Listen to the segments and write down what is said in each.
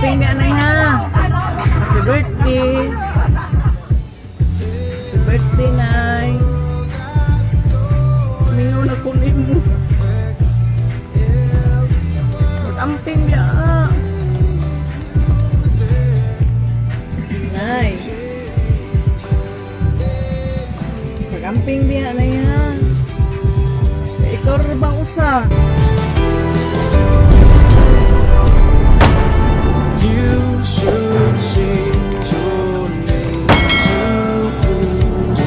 Pag-amping diha, Nay, ha. Happy birthday. Happy birthday, Nay. Mingaw na ko nimo. Pag-amping diha. Nay. Pag-amping diha, Nay, ha. Ikaw ra bang usa? You should change your name to blues.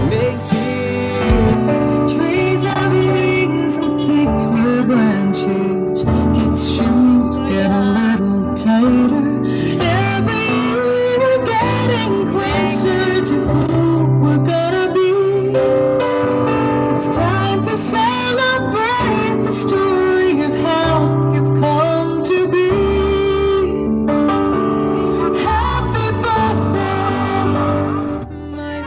Make tears. Trees have wings and thicker branches. Kids' shoes get a little tighter. Every year we're getting closer to who we're gonna be. It's time to celebrate the story of how you've come to be. Happy birthday, my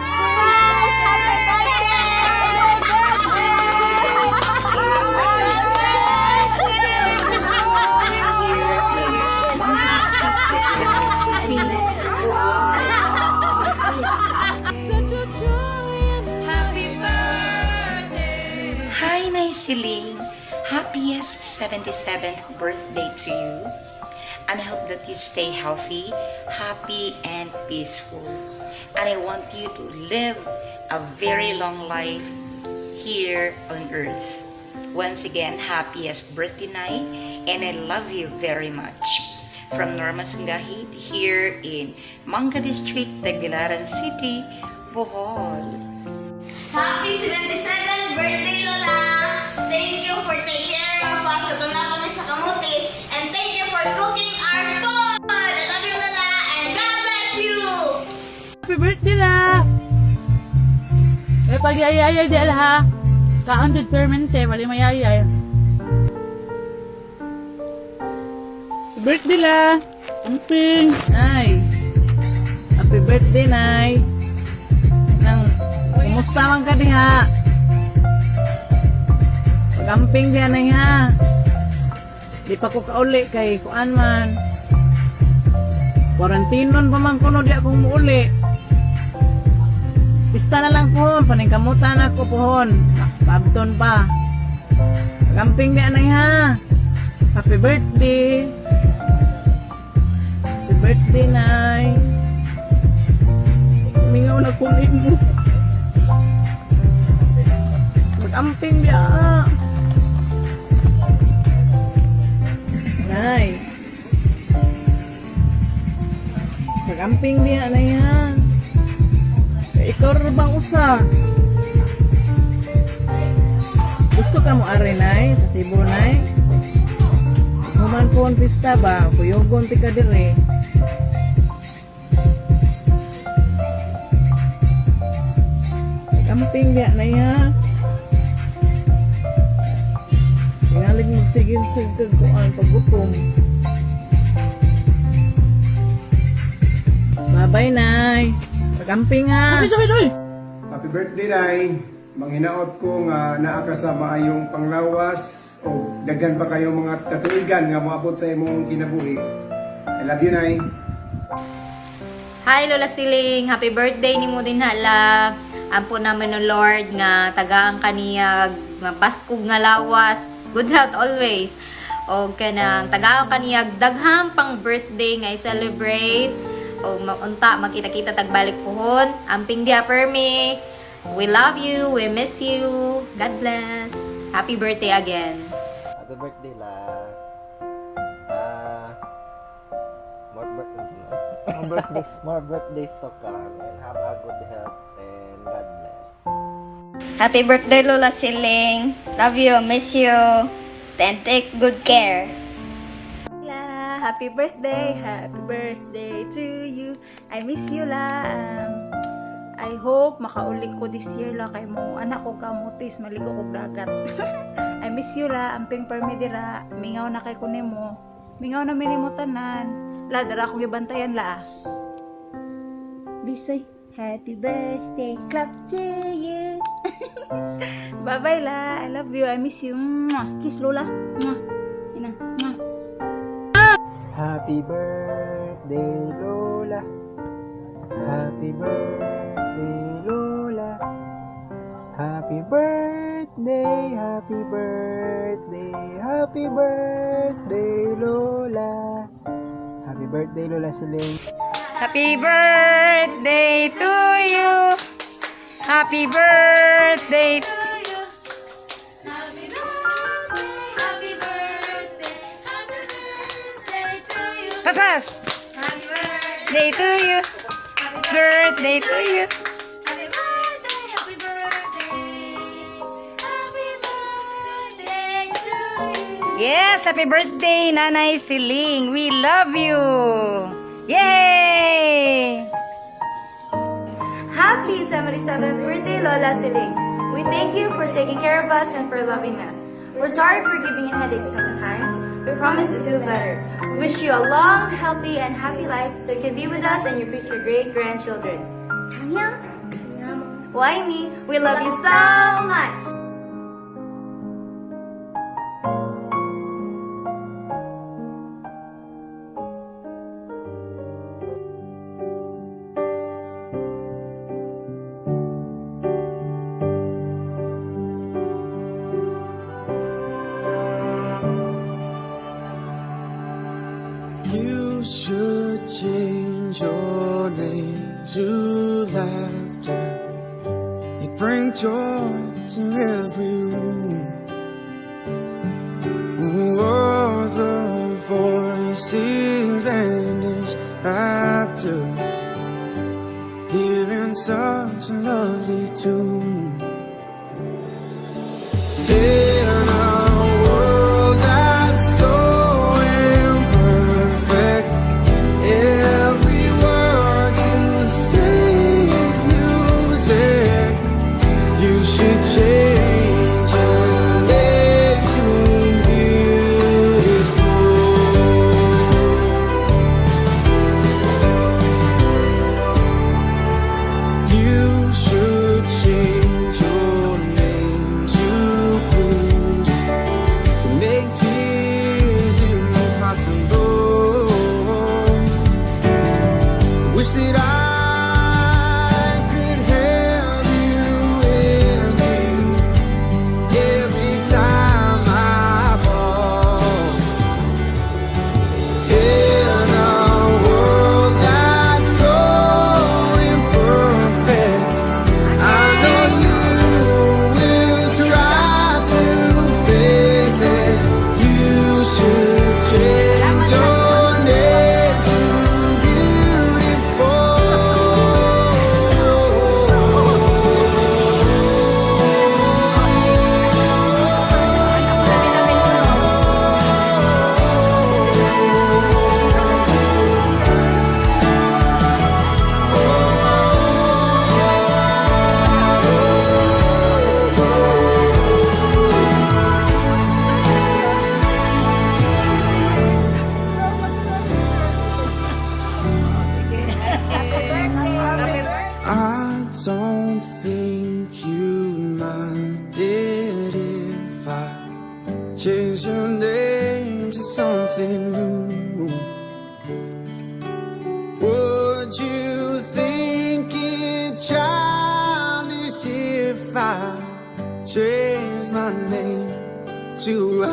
Happy birthday! Such a joy and Happy birthday! Hi, Nay Siling. Happiest 77th birthday to you. And I hope that you stay healthy, happy, and peaceful. And I want you to live a very long life here on earth. Once again, happiest birthday, Nay, and I love you very much. From Norma Sungahid here in Manga District, Tagbilaran City, Bohol. Happy 77th birthday, Lola! Thank you for taking care of us katong naa kami sa Camotes and thank you for cooking our food! I love you, Lola, and God bless you! Happy birthday, La! Eh, pag yayay di ha. Kaon jud permente, wali mayayay. Happy birthday, La! Amping! Nay. Happy birthday, Nay. Nang, kumusta man ka diha? Pag-amping diha, Nay, ha. Di pa ko kauli kay kuan man. Quarantinon pa man kuno di akong muuli. Pista na lang pohon, paningkamutan ako pohon. Paabton pa. Pag-amping diha, Nay, ha. Happy birthday. Happy birthday, Nay. Mingaw na ko nimo. Mag-amping diha. Nay. Mag-amping diha, Nay, ha. Kay ikaw ra bang usa? Gusto ka mo ari, Nay, sa Cebu, Nay? Human po ang pista ba? Kuyogon ti ka dire. Camping diha, Nay, ha. Tingalig mo sige-sige kag kuan paggutom. Bye-bye, Nay. Pag-amping, ha. Happy sakit, oy! Happy birthday, Nay. Manghinaot ko nga naa ka sa maayong panglawas o daghan pa kayo mga katuigan nga moabot sa imong kinabuhi. I love you, Nay. Hi, Lola Siling! Happy birthday nimo din hala. Ampo naman no Lord nga tagaan kaniyag nga baskog nga lawas. Good health always. O kanang tagaan kaniyag daghang pang birthday nga i-celebrate. O unta magkita-kita tagbalik puhon. Amping diha permi. We love you, we miss you. God bless. Happy birthday again. Happy birthday, La. More birthdays to come and have a good health and God bless. Happy birthday, Lola Siling. Love you, miss you, and take good care. La, happy birthday to you. I miss you, La. I hope makauli ko this year, La, kay mo anak ko kamutis maligo ko dagat. I miss you, La. Amping permi dira. Mingaw na kay kunimo. Mingaw na minimo tanan. La, dara akong gibantayan, La. Bisay, happy birthday, clap to you. Bye-bye, La. I love you. I miss you. Mwah. Kiss, Lola. Mwah. Ina. Mwah. Happy birthday, Lola. Happy birthday, Lola. Happy birthday, happy birthday, happy birthday, Lola. Happy birthday, Lola Siling. Happy birthday to you. Happy birthday. Happy birthday, happy birthday, happy birthday to you. Paspas! Happy birthday, Day to you. Birthday to you. Happy birthday, happy birthday, happy birthday to you. Yes, happy birthday, Nanay Siling. We love you. Yay! Happy 77th birthday, Lola Siling. We thank you for taking care of us and for loving us. We're sorry for giving you headaches sometimes. We promise to do better. We wish you a long, healthy, and happy life so you can be with us and your future great-grandchildren. Sanya, Why me? We love you so much. You should change your name to laughter. It brings joy to every room. All the voices vanish after hearing such a lovely tune. In a world that's so imperfect, every word you say is music. You should change your name to beautiful. You should change your name to please. Make tears impossible. Wish that I could have you with me every time I fall. In a world that's so imperfect, I know you will try to fix it. You should change your name to beautiful. I don't think you'd mind it if I change your name to something new. Would you think it childish if I changed my name to